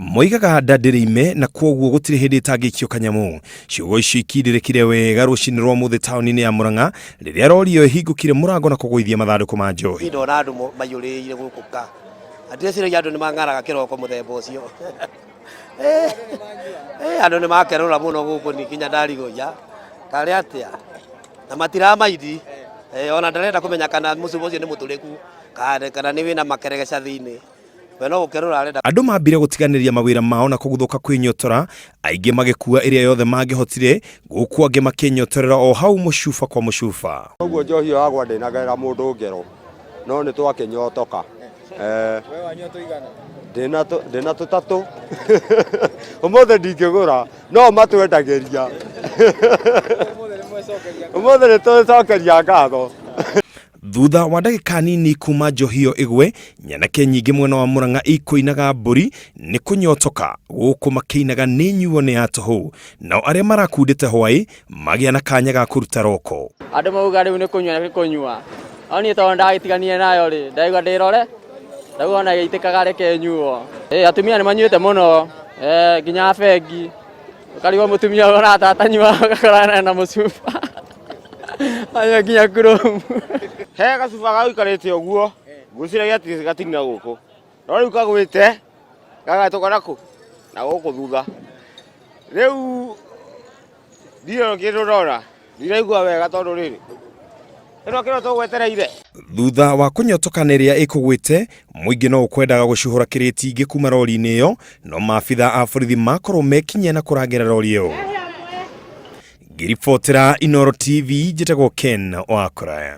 Moigaga nda ndĩrĩ ime na kwoguo gũtirĩ hĩndĩ ĩtangĩikio kanyamũ. Ciugo icio ikindĩrĩkire wega rũcinĩ rwa ũmũthĩ taũni-inĩ ya Murang'a rĩrĩa rori ĩyo ĩhingũkire mũrango na kũgũithia mathandũkũ ma njohi. Ndona andũ maiyũrĩrĩire gũkũ ka na ndĩreciragia andũ nĩ mang'araga kĩroko mũthemba ũcio. Andũ nĩ makerũra mũno gũkũ ni nginya ndarigũia karĩ atĩa na matiramaindi ona ndarenda kũmenya kana mũcuba ũcio nĩ mũtũrĩku kana nĩ wĩna makeregeca thĩinĩ. We no gũkerũra arenda. Andũ mambire gũtiganĩria mawĩra mao na kũguthũka kwĩnyotora, aingĩ magĩkua ĩrĩa yothe mangĩhotire, gũkũ angĩ makĩnyotorera o hau mũcuba kwa mũcuba. Ũguo njohi ĩyo yagwa ndĩnagerera mũndũ ngero, no nĩ twakĩnyotoka. Eh, ndĩna tũtatũ ũmũthĩ ndingĩgũra no matwendagĩria ũmũthĩ nĩ twĩcokeria ngatho. Thutha wa ndagĩka nini kuma njohi ĩyo ĩgwe, nyanake nyingĩ mwena wa Murang'a ikũinaga mbũri nĩ kũnyotoka, gũkũ makĩinaga nĩ nyuo nĩ ya tũhũ. Nao arĩa marakundĩte hwaĩ magĩa na kanya ga kũruta roko. Andũ mauga rĩu nĩ kũnyua nĩ kũnyua, no niĩ tondũ ndagĩtiganire nayo rĩ, ndaigua ndĩrore, ndaigua ona ĩgĩitĩkaga reke nyuo. Ĩ atumia nĩ manyuĩte mũno, nginya bengi, ũkarigwo mũtumia ũyũ ona atanyua ũgakora ena mũcuba. Anyua nginya kuromu. He gacuba gagũikarĩte ũguo, ngwĩciragia atĩ gatina gũkũ. No rĩu kagwĩte, gagatũka na kũ? Na gũkũ thutha. Rĩu ndirĩ kĩndũ ndona, ndiraigua wega tondũ rĩrĩ, ĩno kĩro tũgwetereire. Thutha wa kũnyotoka na ĩrĩa ĩkũgwĩte, mũingĩ no ũkwendaga gũcuhũra kĩrĩti ingĩ kuma rori-inĩ ĩyo, no maabitha a borithi makorwo mekinyia na kũrangĩra rori ĩyo. Ngĩribotera Inooro TV, njĩtagwo Ken wa Kũraya.